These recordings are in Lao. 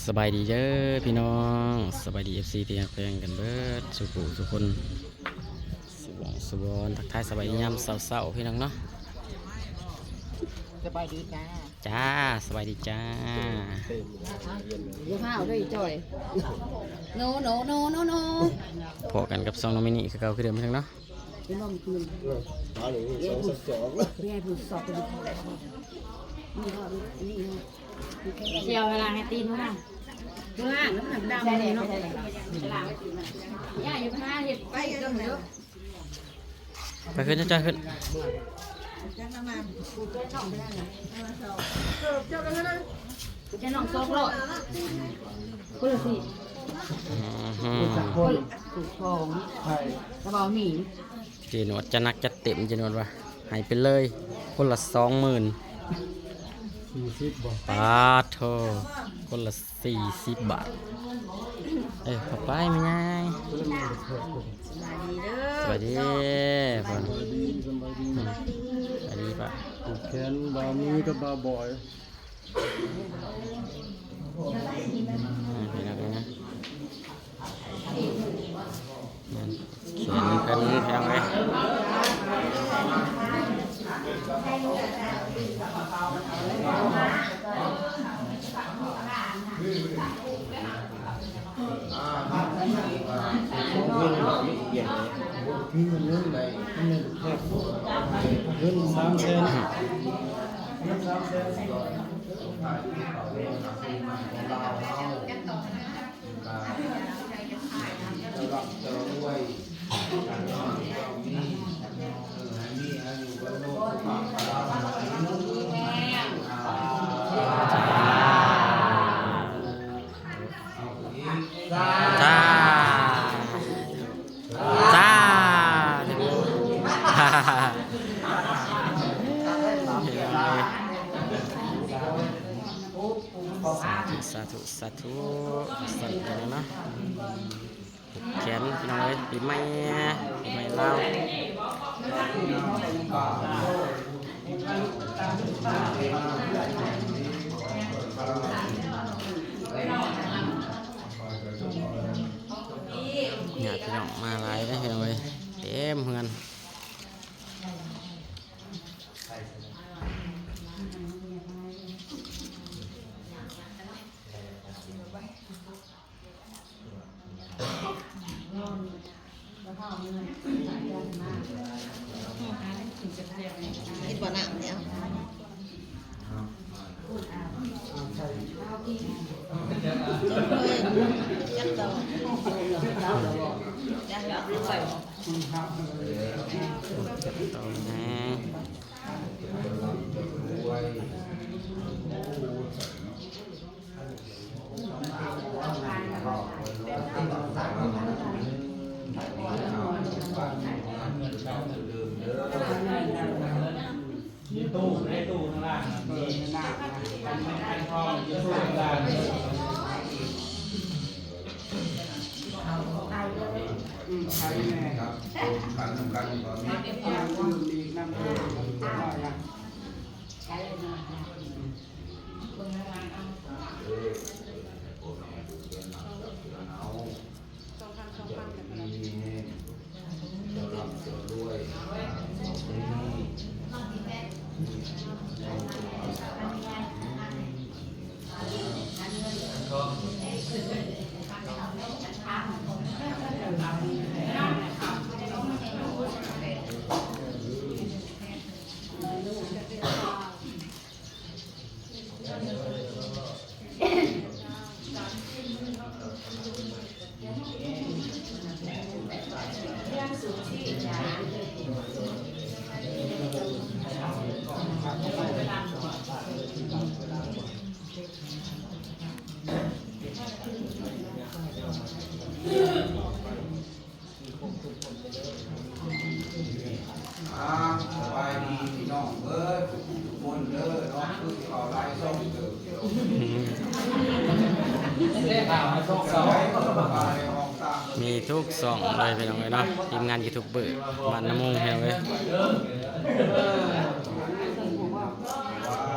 ສະບາຍດີເດີພີ່ນ້ອງ ສະບາຍດີເອັຟຊີທີ່ຮັກແພງກັນເບິດສູ່ຜູ້ສູ່ຄົນ ສູ່ໝ່ອງສູ່ບ່ອນ ທັກທາຍສະບາຍດີຍາມເຊົ້າໆ ພີ່ນ້ອງເນາະ. ສະບາຍດີຈ້າ. ຈ້າ ສະບາຍດີຈ້າ. ຢ່າຫ້າວເດີອີ່ຈ່ອຍ. ໂນ ໂນ ໂນ ໂນ ໂນ. ພໍ້ກັນກັບຊ່ອງນ້ອງມິນິຄືເກົ່າຄືເດີມ ພີ່ນ້ອງເນາະ. ເປັນລົມຄືນ ເອີ ມາເລີຍ ສອງສອງ ເປັນໄງຜູ້ສອບເປັນ ນີ້ເຮົາ ນີ້ເຮົາ ສ່ຽວເວລາໃຫ້ຕີນເຮົາ ເວລາມັນດຳເນາະ. ຢ່າ ຢ່າໄປຫາເຮັດໄປເດີ. ໄປຂຶ້ນ ຈ້ອຍຂຶ້ນ ເຈົ້ານ້ອງສອງຮ້ອຍ ຄົນລະສີ່ ອືມ ຄົນລະສອງ ໃຊ່ ກະເບົາມີ ເຈໜວດຈັດໜັກຈັດເຕັມ ເຈໜວດວ່າ ໃຫ້ໄປເລີຍ ຄົນລະສອງໝື່ນ. ສີ່ສິບບໍ່? ປາດໂທ ຄົນລະ ສີ່ສິບບາດ. ເອີ ເຂົ້າໄປແມ່ຍາຍ. ສະບາຍດີເດີ ສະບາຍດີ ສະບາຍດີ ສະບາຍດີ ອືມ ສະບາຍດີປ້າ. ຜູກແຂນບ່າວມີກັບບ່າວບອຍ ອືມ ພີ່ນ້ອງເອີຍນະ. ແຂນເພິ່ນພີ່ນ້ອງເອີຍ. ເງິນສາມແສນ ເງິນສາມແສນ. ສາທຸ ສາທຸ ສາທຸ ສາທຸ ສາທຸ ສາທຸເນາະ. ຜູກແຂນພີ່ນ້ອງເອີຍ ປີໃໝ່ ປີໃໝ່ລາວ. ຍາດພີ່ນ້ອງມາຫຼາຍເດ້ພີ່ນ້ອງເອີຍ ເຕັມເຮືອນ. ກິນບໍ່ນ້ຳແລ້ວ ຈັກດອກ ຈັກດອກແນ່. ອ່າ ສະບາຍດີພີ່ນ້ອງເບິດທຸກໆຄົນເດີເນາະ ຄືຊິເວົ້າຫຼາຍຊ່ອງເຕີບຢູ່ດອກ. ມີທຸກຊ່ອງເລີຍພີ່ນ້ອງເອີຍເນາະ ທີມງານຢູທູບເບີບ້ານນາມຸງພີ່ນ້ອງເອີຍ. ອ່າ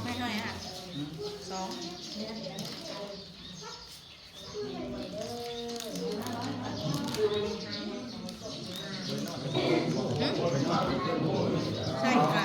ไม่ให้อ่ะ สอง ใช่ค่ะ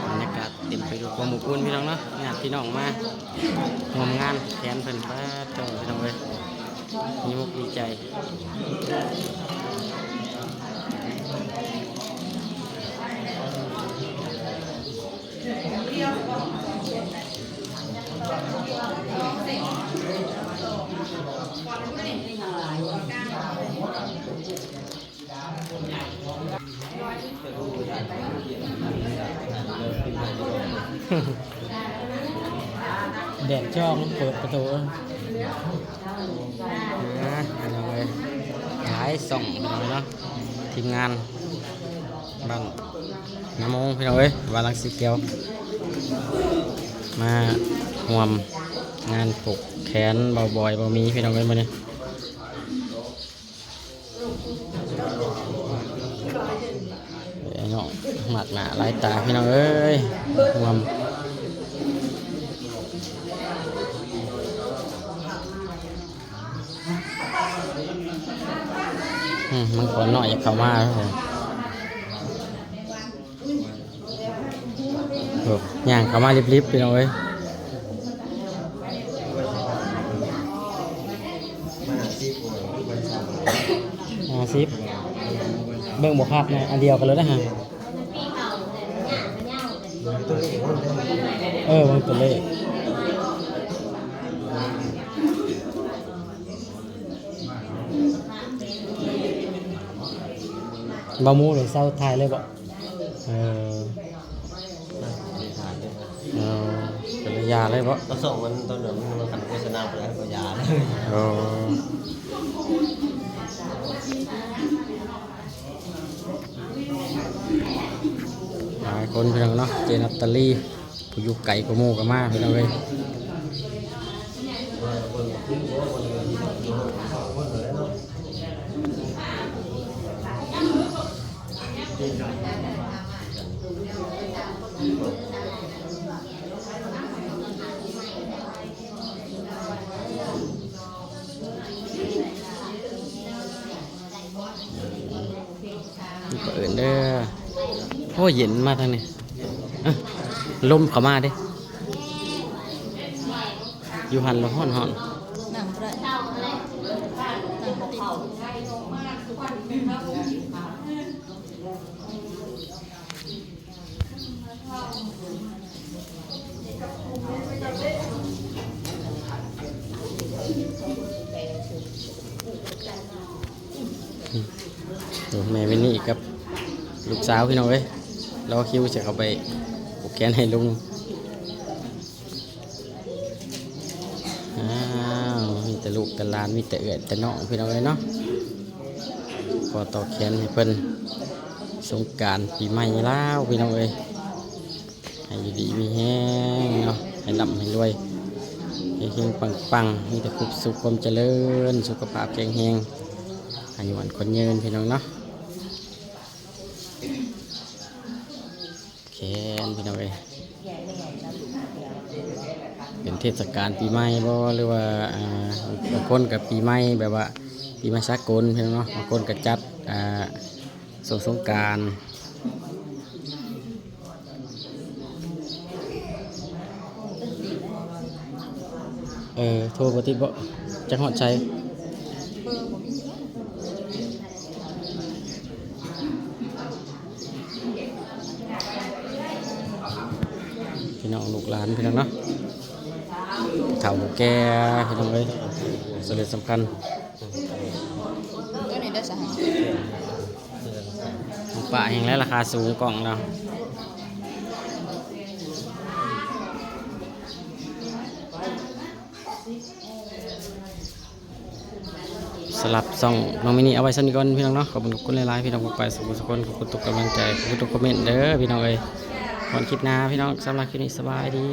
ບັນຍາກາດເຕັມໄປດ້ວຍຄວາມອົບອຸ່ນ ພີ່ນ້ອງເນາະ, ຍາດພີ່ນ້ອງມາຮ່ວມງານແທນເພິ່ນ. ປາດໂທ້ ພີ່ນ້ອງເອີຍ ດີອົກດີໃຈ. ແດດຈ້ອງເປີດປະຕູ. ອ່າ ພີ່ນ້ອງເອີຍ ຫຼາຍຊ່ອງເນາະ, ທີມງານບ້ານນາໂມງ ພີ່ນ້ອງເອີຍ ບ້ານຫຼັງສີຂຽວ ມາຮ່ວມງານຜູກແຂນເບົາບອຍ ເບົາມີ ພີ່ນ້ອງເອີຍ ມື້ນີ້. ເອີຍເນາະ ມາກໜ້າຫຼາຍຕາ ພີ່ນ້ອງເອີຍ ຮ່ວມ ອືມ ມັງກອນນ້ອຍຢາກເຂົ້າມາ. ໂອ້ ຍ່າງເຂົ້າມາລິບໆ ພີ່ນ້ອງເອີຍ. ຫ້າສິບ ເບິ່ງບໍ່ຄັກນະ ອັນດຽວກັນເລີຍນະ. ເອີ ເບິ່ງຕົວເລກ. ບໍ່ໝູ່ເລີຍ ເຊົາຖ່າຍເລີຍບໍ່? ເອີ ເອີ ກໍເລີຍຢ່າເລີຍບໍ່? ກໍສົ່ງມັນຕອນນັ້ນ ມັນຄັນໂຄສະນາບໍ່ໄດ້ກໍຢ່າເລີຍ. ໂອ້ ຫຼາຍຄົນ ພີ່ນ້ອງເນາະ, ເຈນາຕາລີ ຜູ້ຢູ່ໄກກວ່າໝູ່ກໍມາ ພີ່ນ້ອງເອີຍ. ນີ້ກໍເອີ້ນເດີ. ໂອ້ຍ ເຢັນມາທາງນີ້. ເອີ ລົມເຂົ້າມາເດ້. ຢູ່ຫັ້ນລະຮ້ອນໆ. ນັ່ງບໍ່ໄດ້ ນັ່ງບໍ່ຕິດ. ໂອ້ ແມ່ວິນນີ້ກັບລູກສາວ ພີ່ນ້ອງເອີຍ, ລໍຄິວຈະເຂົ້າໄປຜູກແຂນໃຫ້ລຸງ. ອ້າວ ມີແຕ່ລູກແຕ່ຫຼານ ມີແຕ່ເອື້ອຍແຕ່ນ້ອງ ພີ່ນ້ອງເອີຍເນາະ, ຂໍຕໍ່ແຂນໃຫ້ເພິ່ນ ສົງການປີໃໝ່ລາວ ພີ່ນ້ອງເອີຍ. ໃຫ້ຢູ່ດີມີແຮງເນາະ, ໃຫ້ລ່ຳໃຫ້ລວຍ ເຮັງໆ ປັງໆ, ມີແຕ່ຄວາມສຸກຄວາມຈະເລີນ, ສຸຂະພາບແຂງແຮງ, ອາຍຸໝັ້ນຂວັນຍືນ ພີ່ນ້ອງເນາະ. ແຂນ ພີ່ນ້ອງເອີຍ, ເປັນເທດສະການປີໃໝ່ບໍ່ ຫຼືວ່າ ອ່າ ບາງຄົນກໍປີໃໝ່ ແບບວ່າປີໃໝ່ສາກົນ ພີ່ນ້ອງເນາະ, ບາງຄົນກໍຈັດ ອ່າ ຊ່ວງສົງການ. ເອີ ໂທບໍ່ຕິດບໍ່? ຈັກຮອດໃສ? ພີ່ນ້ອງລູກຫຼານພີ່ນ້ອງເນາະ ເຖົ້າແກ່ພີ່ນ້ອງເອີຍ ສຳຄັນ ຕົວນີ້ໄດ້ສະຫະ ຂອງປ້າແຮງແລ້ວລາຄາສູງ ກ້ອງລາວ. ສຳລັບຊ່ອງນ້ອງມິນິ ເອົາໄວ້ສ່ຳນີ້ກ່ອນພີ່ນ້ອງເນາະ. ຂອບຄຸນ ຂອບຄຸນຫຼາຍໆ ພີ່ນ້ອງປົກປາຍສູ່ຜູ້ສູ່ຄົນ ຂອບຄຸນທຸກກຳລັງໃຈ ຂອບຄຸນທຸກຄອມເມັນເດີພີ່ນ້ອງເອີຍ. ຮອດຄລິບໜ້າພີ່ນ້ອງ ສຳລັບຄລິບນີ້ສະບາຍດີ.